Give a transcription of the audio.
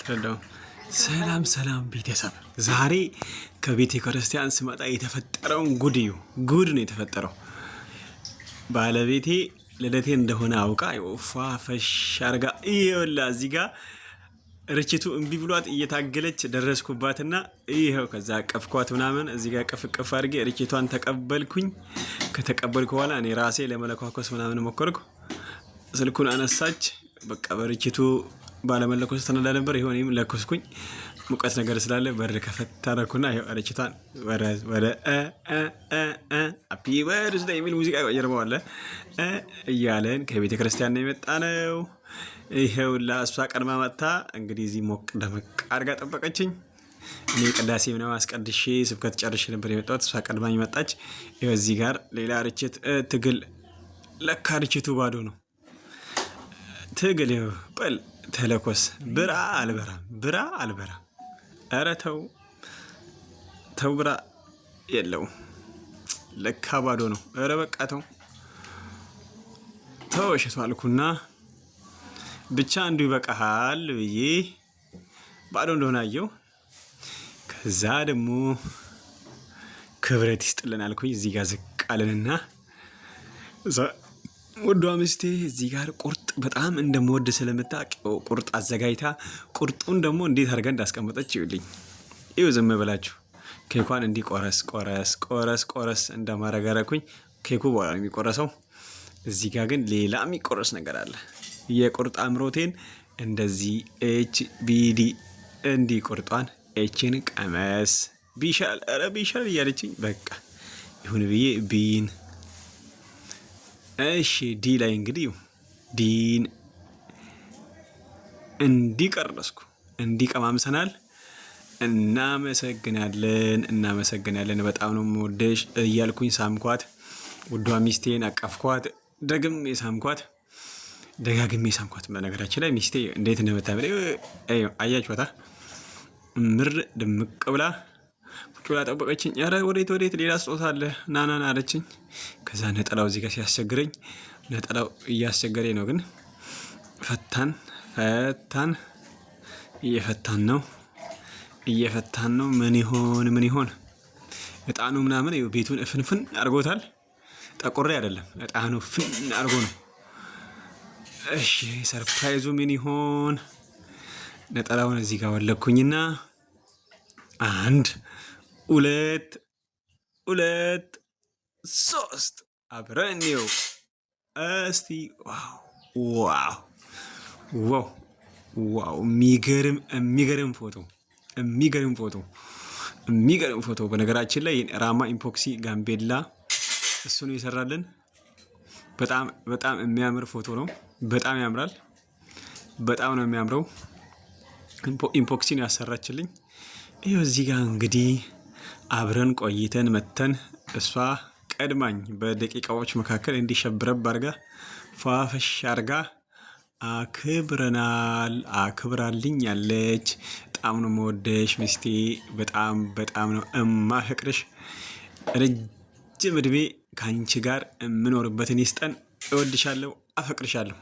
አልተረዳሁም። ሰላም ሰላም ቤተሰብ፣ ዛሬ ከቤተ ክርስቲያን ስመጣ የተፈጠረውን ጉድ እዩ። ጉድ ነው የተፈጠረው። ባለቤቴ ልደቴ እንደሆነ አውቃ ፏ ፈሽ አርጋ ይኸውላ እዚህ ጋ ርችቱ እምቢ ብሏት እየታገለች ደረስኩባትና ይኸው ከዛ ቀፍኳት ምናምን እዚህ ጋር ቅፍ ቅፍ አድርጌ ርችቷን ተቀበልኩኝ። ከተቀበልኩ በኋላ እኔ ራሴ ለመለኳኮስ ምናምን ሞከርኩ። ስልኩን አነሳች። በቃ በርችቱ ባለመለኮስ ተነዳ ነበር። ይኸው እኔም ለኮስኩኝ። ሙቀት ነገር ስላለ በር ከፈት አደረኩና ይኸው ርችቷን ወደ happy birthday የሚል ሙዚቃ ጀርባው አለ እያለን ከቤተ ክርስቲያን ነው የመጣ ነው። ይኸውላ እሷ ቀድማ መጥታ እንግዲህ እዚህ ሞቅ ደመቅ አድርጋ ጠበቀችኝ። እኔ ቅዳሴ ምናምን አስቀድሼ ስብከት ጨርሼ ነበር የመጣሁት። እሷ ቀድማኝ መጣች። ይኸው እዚህ ጋር ሌላ ርችት ትግል። ለካ ርችቱ ባዶ ነው። ትግል ይኸው በል ተለኮስ። ብራ አልበራም፣ ብራ አልበራም። ኧረ ተው ተው፣ ብራ የለውም። ለካ ባዶ ነው። ኧረ በቃ ተው ተው፣ እሸቱ አልኩና ብቻ አንዱ ይበቃሃል ብዬ ባዶ እንደሆነ አየው። ከዛ ደግሞ ክብረት ይስጥልን አልኩኝ። እዚህ ጋር ዝቅ አልንና ውዷ ሚስቴ እዚህ ጋር ቁርጥ በጣም እንደምወድ ስለምታውቅ ቁርጥ አዘጋጅታ ቁርጡን ደግሞ እንዴት አድርጋ እንዳስቀመጠች ይውልኝ። ይኸው ዝም ብላችሁ ኬኳን እንዲህ ቆረስ ቆረስ ቆረስ ቆረስ እንደማድረግ አደረኩኝ። ኬኩ በኋላ ነው የሚቆረሰው። እዚህ ጋር ግን ሌላ የሚቆረስ ነገር አለ። የቁርጥ አምሮቴን እንደዚህ H B D እንዲህ ቁርጧን H ን ቀመስ ቢሻል ኧረ ቢሻል እያለችኝ በቃ ይሁን ብዬ B ን፣ እሺ D ላይ እንግዲህ D ን እንዲቀረስኩ እንዲቀማምሰናል። እናመሰግናለን እናመሰግናለን፣ በጣም ነው የምወደሽ እያልኩኝ ሳምኳት። ውዷ ሚስቴን አቀፍኳት፣ ደግሜ ሳምኳት፣ ደጋግሜ ሳምኳት። በነገራችን ላይ ሚስቴ እንዴት እንደምታምር አያችኋታ። ምር ድምቅ ብላ ቁጭ ብላ ጠበቀችኝ። ኧረ ወዴት ወዴት፣ ሌላ ስጦታ አለ ናናና አለችኝ። ከዛ ነጠላው እዚህ ጋር ሲያስቸግረኝ ነጠላው እያስቸገረኝ ነው፣ ግን ፈታን ፈታን እየፈታን ነው እየፈታን ነው። ምን ይሆን ምን ይሆን? እጣኑ ምናምን ቤቱን እፍንፍን አድርጎታል። ጠቆሬ አይደለም እጣኑ ፍን አድርጎ ነው። እሺ surprise ኡ ምን ይሆን? ነጠላውን እዚህ ጋር ወለኩኝና አንድ ሁለት ሁለት ሶስት አብረን እንየው እስቲ። Wow wow wow wow! የሚገርም የሚገርም ፎቶ፣ የሚገርም ፎቶ፣ የሚገርም ፎቶ። በነገራችን ላይ ራማ ኢምፖክሲ ጋምቤላ እሱ ነው የሰራልን። በጣም በጣም የሚያምር ፎቶ ነው። በጣም ያምራል። በጣም ነው የሚያምረው። ኢምፖክሲ ነው ያሰራችልኝ። ይኸው እዚህ ጋር እንግዲህ አብረን ቆይተን መተን እሷ ቀድማኝ በደቂቃዎች መካከል እንዲሸብረብ አርጋ ፏፈሽ አርጋ አክብረናል። አክብራልኛለች። በጣም ነው መወደሽ ሚስቴ፣ በጣም በጣም ነው እማፈቅርሽ። ረጅም እድሜ ከአንቺ ጋር የምኖርበትን ይስጠን። እወድሻለሁ፣ አፈቅርሻለሁ።